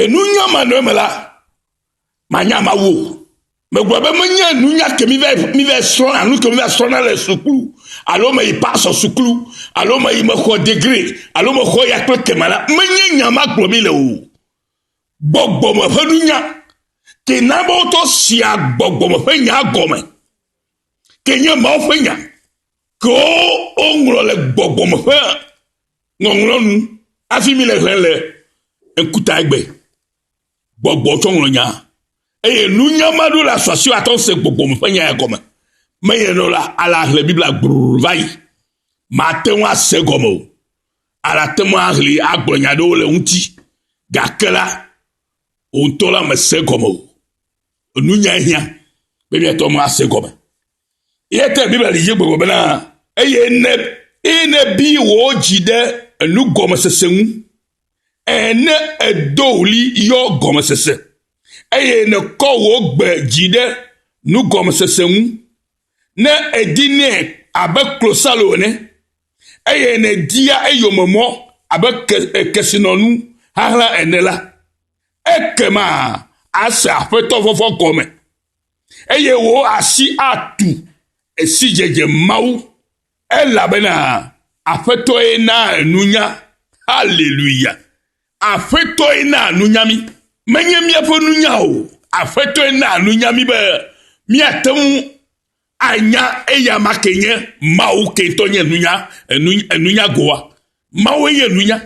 Enunya ma nɔ eme la, manya Mawu o. Megblɔ be menye nunya ke mi va mi va srɔ̃na, nu ke mi va srɔ̃na le suklu, alo meyi pasɔ suklu, alo meyi mexɔ degree, alo mexɔ ya kple kema la, menye nya ma gblɔ mi le o. Gbɔgbɔme ƒe nunya ke na be wotɔ sia gbɔgbɔme ƒe nya gɔme, ke nye Mawu ƒe nya ke woŋlɔ le gbɔgbɔme ƒe ŋɔŋlɔ nu hafi mi le xlẽ le ŋkuta egbe. Gbɔgbɔ tsɔ ŋlɔ nya eye nunya ma ɖo le asu asi atɔ se gbɔgbɔme ƒe nya ya gɔme. Menye ɖo la ala xlẽ Biblia gbruu va yi. Mate ŋu ase gɔme o. Ala te ŋu aʋli agblɔ nya ɖewo le ŋuti gake la wò ŋutɔ la mese gɔme o. Nunya hiã be míate ŋu ase gɔme. Eya ta Biblia li dzi gbɔgblɔ bena eye ne eye ne bi wò dzi ɖe enugɔmesese ŋu ene edo ɣli yɔ gɔmesese eye nèkɔ wò gbe dzi ɖe nugɔmesese ŋu ne èdinɛ abe klosalo ene eye nèdia eyome mɔ abe ke, kesinɔnu ɣaɣla ene la, ekema àse Aƒetɔ vɔvɔ̃ gɔme eye wò asi atu sidzedze Mawu, elabena Aƒetɔe naa nunya. Haleluya! Aƒetɔe naa nunya mí. Menye míaƒe nunya o. Aƒetɔe naa nunya mí be míate ŋu anya eya ma ke nye Mawu ke ŋutɔ nye nunya, enunya goa. Mawue nye nunya.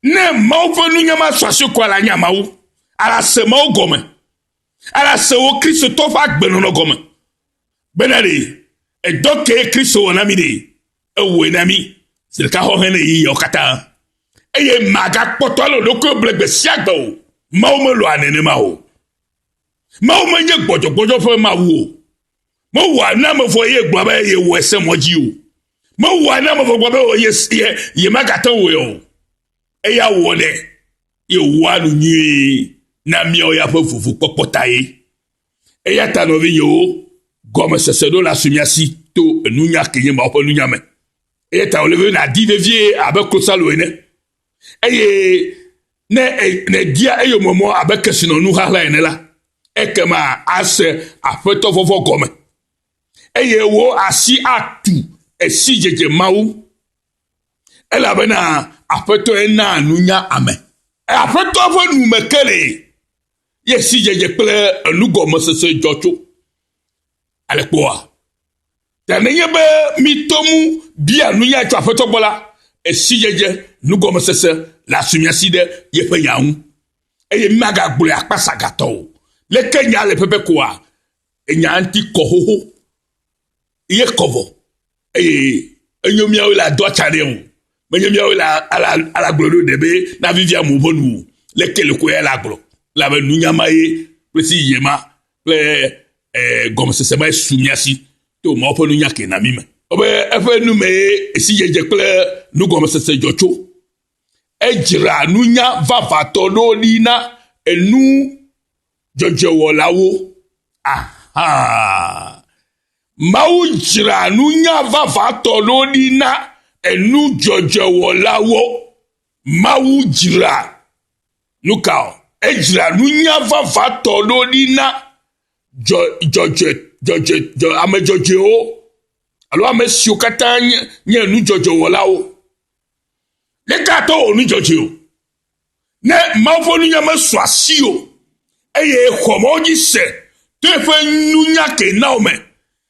Ne Mawu ƒe nunya ma su asi ko ala nya Mawu, ala se Mawu gɔme, ala se wo Kristotɔ ƒe agbenɔnɔ gɔme. Bena ɖe edɔ ke Kristo wɔ na mí ɖe, ewɔe na mí zi ɖeka xɔ hene ɣeyiɣiawo katã. Eye màgakpɔtɔ ale ɖokuiwò ble gbe sia gbe o. Mawu melɔ̃a nenema o. Mawu menye gbɔdzɔgbɔdzɔ ƒe Mawu o. Mewɔa nu ame vɔ eye gblɔ be yewɔe se mɔ dzi o. Mewɔa nu ame vɔ gblɔ be ye, ye, yemagate ŋu wɔe o. Eya wɔnɛ ye wòwɔa nu nyuie na míawo ya ƒe vovokpɔkpɔ ta ye. Eya ta nɔvinyewo, gɔmesese ɖo la su mía si to nunya ke nye Mawu ƒe nunya me. Eya ta wòle be nàdi vevie abe klosalo ene. Eye ne nèdia eyome mɔ abe kesinɔnu ɣaɣla ene la, ekema ase Aƒetɔ vɔvɔ̃ gɔme. Eye wò asi atu esidzedze Mawu. Elabena Aƒetɔe naa nunya ame. Aƒetɔ ƒe nu me ke lee ye sidzedze kple enugɔmesese dzɔ tso. Ale kpɔa? Ta nenye be mito ŋu bia nunya tso Aƒetɔ gbɔ la, esidzedze, nugɔmesese le asu mia si ɖe yeƒe nya ŋu. Eye mímagagblɔe akpasagatɔ o. Leke nya le pɛpɛ koa, enya ŋuti kɔ xoxo. Ye kɔ vɔ. Eye enyo míawo le adɔ atsa ɖe o. Menye míawo le ala ala gblɔ ɖo ɖe be na vivi amewo ƒe nu o. Leke le koe la gblɔ. Elabe nunya ma ye kple si ye ma kple eh, gɔmesese ma su mía si to Mawu ƒe nunya ke na mí me. Wobe eƒe nu mee sidzedze kple nugɔmesese dzɔ tso. Edzra nunya vavãtɔ ɖo ɖi na enu dzɔdzɔewɔlawo. Aha! Mawu dzra nunya vavãtɔ ɖo ɖi na enu dzɔdzɔewɔlawo. Mawu dzra nu ka o? Edzra nunya vavãtɔ ɖo ɖi na dzɔ, dzɔdzɔe, dzɔdzɔe, dzɔ, ame dzɔdzɔewo alo ame siwo katã nye, nye nu dzɔdzɔewɔlawo. Ɖeka atɔ wɔ nu dzɔdzɔe o. Ne Mawu ƒe nunya mesu asi o eye xɔ Mawu dzi se to eƒe nunya ke na wo me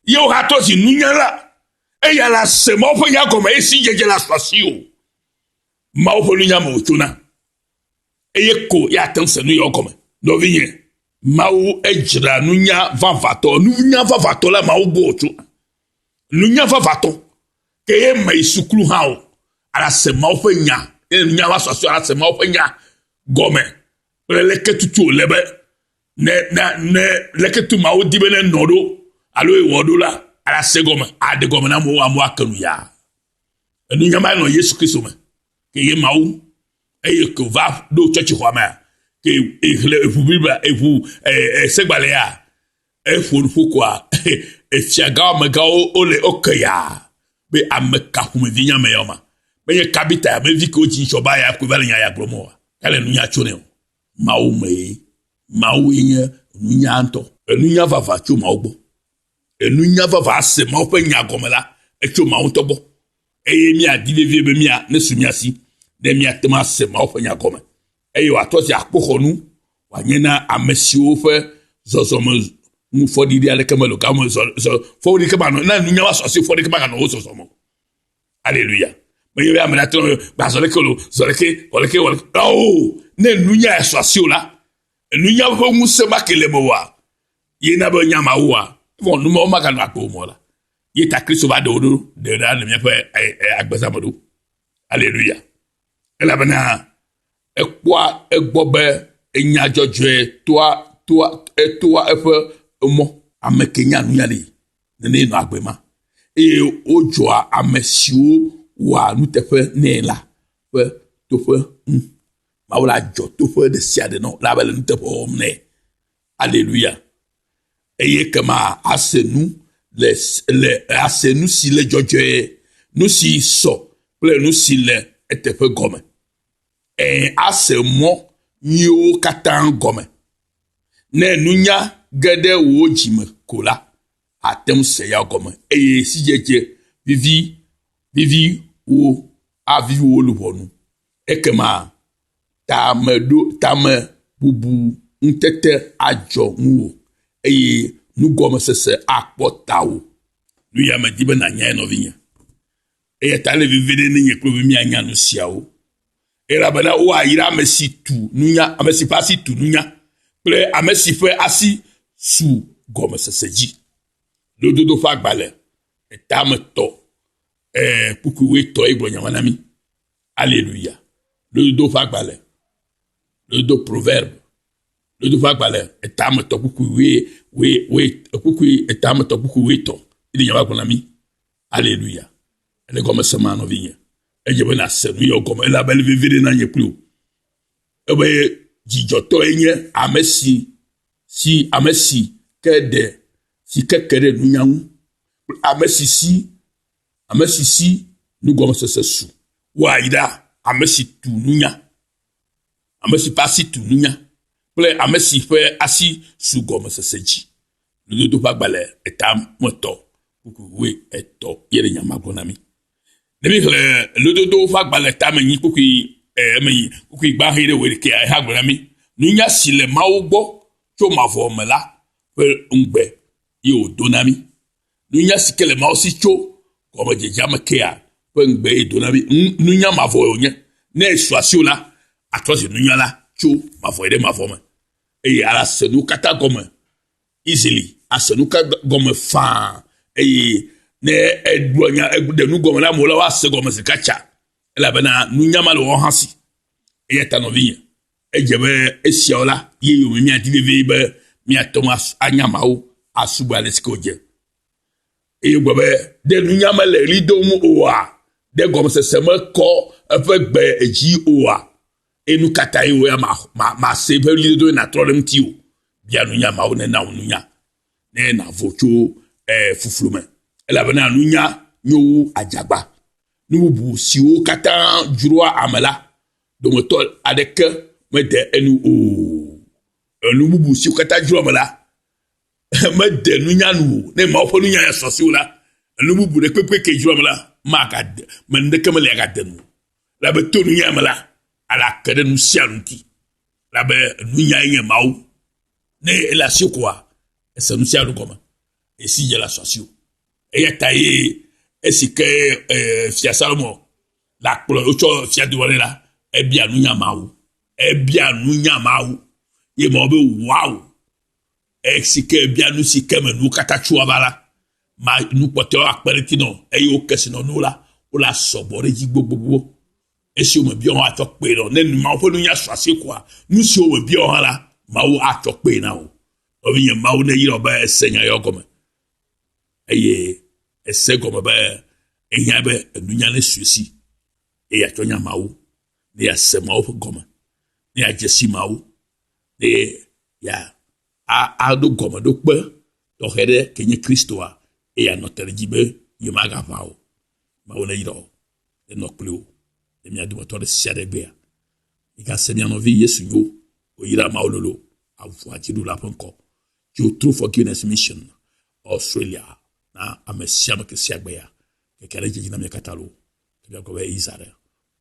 ye wohatɔ zi nunya la, eya la se Mawu ƒe nya gɔme eye sidzedze la su asi o. Mawu ƒe nunya me wòtsona eye ko ya te ŋu se nu yawo gɔme. Nɔvinye, Mawu edzra nunya vavãtɔ, nunya vavãtɔ la Mawu gbɔ wòtso. Nunya vavãtɔ ke ye meyi suklu hã o, ala se Mawu ƒe nya, ye nunya va sɔsɔ ala se Mawu ƒe nya gɔme kple leke tutu wòle be ne ne ne leke tu Mawu di be ne nɔ ɖo alo ewɔ ɖo la, ala se gɔme, aɖe gɔme na amewo, amewo ake nu yaa. Enunya ma nɔ Yesu Kristo me ke ye Mawu eye ke va ɖo tsɔtsixɔa mea ke ehlẽ eʋu Biblia eʋu segbalẽa Eƒo nuƒo koa, efiagãwo amegãwo wole woke yaa be ame ka ƒomevi nye ame yawo ma. Menye kabita ya mevi ke wodzi tsɔ ba ya koe va le nya ya gblɔm oa? Ele nunya tso nɛ o. Mawu me ye. Mawue nye nunya ŋutɔ. Enunya vavã tso Mawu gbɔ. Enunya vavã ase Mawu ƒe nya gɔme la, etso Mawu ŋutɔ gbɔ. Eye míadi vevie be mía nesu mía si ne míate ŋu ase Mawu ƒe nya gɔme. Eye wòatrɔ zi akpoxɔnu wòanye na ame siwo ƒe zɔzɔme ŋu fɔɖiɖi aɖeke mele o. Game zɔ zɔ fɔɖiɖi ke manɔ na nunya woasɔ asi fɔɖiɖi ke maganɔ wo zɔzɔme o. Aleluya. Menye be ame ɖe atrɔ gba zɔ ɖeke o, zɔ ɖeke, wɔ ɖeke, wɔ ɖeke. Ao, ne nunya esɔ asi o la, nunya ƒe ŋusẽ ma ke le me oa, ye na be nya ma woa, vɔ nu mawo maganɔ agbe o la. Ye ta Kristo va ɖe wo ɖo ɖe ɖa le míaƒe agbezã me ɖo. Aleluya. Elabena ekpɔa egbɔ be enya dzɔdzɔe toa toa etoa eƒe mɔ. Ame ke nya nunya li nene nɔ agbe ma eye wodzɔa ame siwo wɔa nuteƒe nɛ la ƒe toƒe ŋu. Mawu la dzɔ toƒe ɖe sia ɖe nɔ la be le nuteƒe wɔm nɛ. Aleluya. Eye kema ase nu le le ase nu si le dzɔdzɔe, nu si sɔ kple nu si le eteƒe gɔme. Ɛ̃, ase mɔ nyuiwo katã gɔme. Ne nunya ge ɖe wò dzi me ko la, àte ŋu se ya gɔme eye sidzedze vivi viviwo avivi wò luʋɔ nu. Ekema tameɖo tamebubu ŋutete adzɔ ŋuwò eye nugɔmesese akpɔ tawò. Nu ya medi be nànyae nɔvinye. Eya ta ele vevie ɖe ne nye kple wò míanya nu siawo. Elabena woayra ame si tu nunya, ame si ƒe asi tu nunya kple ame si ƒe asi su gɔmesese dzi. Lododo ƒe agbalẽ etametɔ ee kpukpui wuietɔ̃ ye gblɔ nya ma na mí. Aleluya. Lododo ƒe agbalẽ, lododo proverbe, lododo ƒe agbalẽ etametɔ kpukpui wui wui wui kpukpui etametɔ kpukpui wuietɔ̃ ye nya ma gblɔ na mí. Aleluya. Ele gɔme se ma nɔvinye. Edze be nàse nu yawo gɔme elabe ele vevie ɖe na nye kpli wò. Ebe dzidzɔtɔe nye ame si si ame si ke ɖe si keke ɖe nunya ŋu kple ame si si ame si si nugɔmesese su. Woayra ame si tu nunya, ame si ƒe asi tu nunya kple ame si ƒe asi su gɔmesese dzi. Lododo ƒe agbalẽ etametɔ kpukpui wuietɔ̃ ye le nya ma gblɔ na mí. Ne míxlẽ lododo ƒe agbalẽ tame nyi kpukpui eme yi kpukpui gbã ɣi ɖe wuiɖekɛ eha gblɔ na mí nunya si le Mawu gbɔ tso mavɔ me la ƒe ŋugbe ye wòdo na mí. Nunya si ke le Mawu si tso gɔmedzedzea me kea ƒe ŋugbe ye do na mí. Nunya mavɔ wònye. Ne esu asiwò la, atrɔ zi nunya la tso mavɔ yi ɖe mavɔ me eye ase nu katã gɔme easily, ase nu gɔme faa eye ne egblɔ nya eɖe nu gɔme na amewo la woase gɔme zi ɖeka tsa elabena nunya ma le woawo hã si. Eya ta nɔvinye, edze be esiawo la ye yome míadi vevie be míate ŋu anya Mawu asubɔe ale si ke wòdze. Eye gblɔ be ɖe nunya mele ɣli dom oa? Ɖe gɔmesese mekɔ eƒe gbe dzi oa? Eye nu ka tae wò ya màse eƒe ɣlidodo eye nàtrɔ ɖe eŋuti o? Bia nunya Mawu nena wò nunya ne nàvo tso eh, fuflu me. Elabena nunya nyo wu adzagba. Nu bubu siwo katã dzroa ame la dometɔ aɖeke mede enu o. Enu bubu siwo katã dzroa ame la mede nunya nu o. Ne Mawu ƒe nunya ya sɔ asiwò la, enu bubu ɖe kpekpe ke dzroa ame la magade, me nuɖeke meli agade nu o. Elabe to nunya me la, ala ke ɖe nu sia nu ŋuti. Elabe nunyae nye Mawu. Ne ele asiwò koa, ese nu sia nu gɔme. Esi dze le asɔ asiwò. Eya ta ye esi ke e, fia Salomo la kplɔ wotsɔ fiadua ɖe la, ebia nunya Mawu. Ebia nunya Mawu. Ye Mawu be wow. Esi ke ebia nu si ke me nuwo katã tsoa va la, ma nu kpɔtɔewo akpe ɖe ŋuti nɔ eye wo kesinɔnuwo la, wole asɔgbɔ ɖe edzi gbogbogbogbo. Esi womebia wo atsɔ kpee nɔ. Ne Mawu ƒe nunya su asi koa, nu siwo womebia wo hã la, Mawu atsɔ kpee na wò. Nɔvinye, Mawu neyra wò be ese nya yawo gɔme eye ese gɔme be ehiã be nunya nesu esi eye yeatsɔ nya Mawu, ne yease Mawu ƒe gɔme, ne yeadze si Mawu, ne ya aɖo gɔmeɖokpe tɔxɛ ɖe ke nye Kristoa eye anɔ te ɖe edzi be yemagaʋã o. Mawu neyra wò, nenɔ kpli wò le mia dometɔ ɖe sia ɖe gbea. Migase mia nɔvi Yesu nyo. Woyra Mawu lolo avua dziɖula ƒe ŋkɔ. Tso True Forgiveness Mission Australia na ame sia ame ke sia gbe ya. Keke ɖe dzedzi na mia katã lo. Ke miagblɔ be Isa ɖe.